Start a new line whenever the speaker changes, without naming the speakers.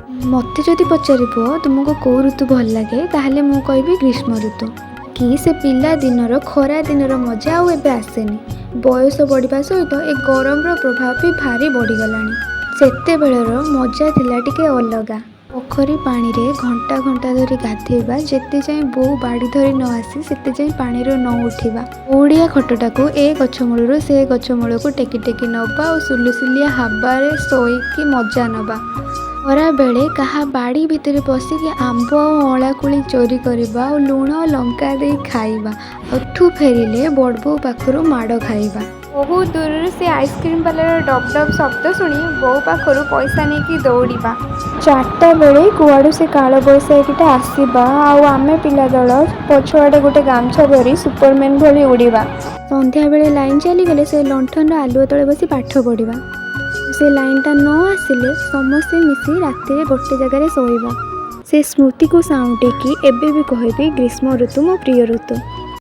ମୋତେ ଯଦି ପଚାରିବ ତୁମକୁ କେଉଁ ଋତୁ ଭଲ ଲାଗେ, ତାହେଲେ ମୁଁ କହିବି ଗ୍ରୀଷ୍ମ ଋତୁ। କି ସେ ପିଲା ଦିନର ଖରା ଦିନର ମଜା ଆଉ ଏବେ ଆସେନି। ବୟସ ବଢ଼ିବା ସହିତ ଏ ଗରମର ପ୍ରଭାବ ବି ଭାରି ବଢ଼ିଗଲାଣି। ସେତେବେଳର ମଜା ଥିଲା ଟିକେ ଅଲଗା। ପୋଖରୀ ପାଣିରେ ଘଣ୍ଟା ଘଣ୍ଟା ଧରି ଗାଧେଇବା, ଯେତେ ଯାଏଁ ବୋଉ ବାଡ଼ି ଧରି ନ ଆସି ସେତେ ଯାଏଁ ପାଣିରୁ ନ ଉଠିବା, ଓଡ଼ିଆ ଖଟଟାକୁ ଏ ଗଛ ମୂଳରୁ ସେ ଗଛ ମୂଳକୁ ଟେକି ଟେକି ନେବା ଆଉ ସୁଲୁସୁଲିଆ ହାବାରେ ଶୋଇକି ମଜା ନେବା, ଖରାବେଳେ କାହା ବାଡ଼ି ଭିତରେ ପଶିକି ଆମ୍ବ ଆଉ ଅଁଳା କୋଳି ଚୋରି କରିବା ଆଉ ଲୁଣ ଲଙ୍କା ଦେଇ ଖାଇବା, ଏଠୁ ଫେରିଲେ ବଡ଼ବୋଉ ପାଖରୁ ମାଡ଼ ଖାଇବା, ବହୁତ ଦୂରରୁ ସେ ଆଇସ୍କ୍ରିମ୍ ବାଲାର ଡବ୍ ଡବ୍ ଶବ୍ଦ ଶୁଣି ବୋଉ ପାଖରୁ ପଇସା ନେଇକି ଦୌଡ଼ିବା, 4ଟା ବେଳେ କୁଆଡ଼ୁ ସେ କାଳବୈଶାଖୀଟା ଆସିବା ଆଉ ଆମେ ପିଲା ଦଳ ପଛଆଡ଼େ ଗୋଟେ ଗାମୁଛା ଧରି ସୁପରମ୍ୟାନ୍ ଭଳି ଉଡ଼ିବା, ସନ୍ଧ୍ୟାବେଳେ ଲାଇନ୍ ଚାଲିଗଲେ ସେ ଲଣ୍ଠନର ଆଲୁଅ ତଳେ ବସି ପାଠ ପଢ଼ିବା, ସେ ଲାଇନ୍ଟା ନ ଆସିଲେ ସମସ୍ତେ ମିଶି ରାତିରେ ଗୋଟେ ଜାଗାରେ ଶୋଇବା। ସେ ସ୍ମୃତିକୁ ସାଉଁଟିକି ଏବେ ବି କହିବି, ଗ୍ରୀଷ୍ମ ଋତୁ ମୋ ପ୍ରିୟ ଋତୁ।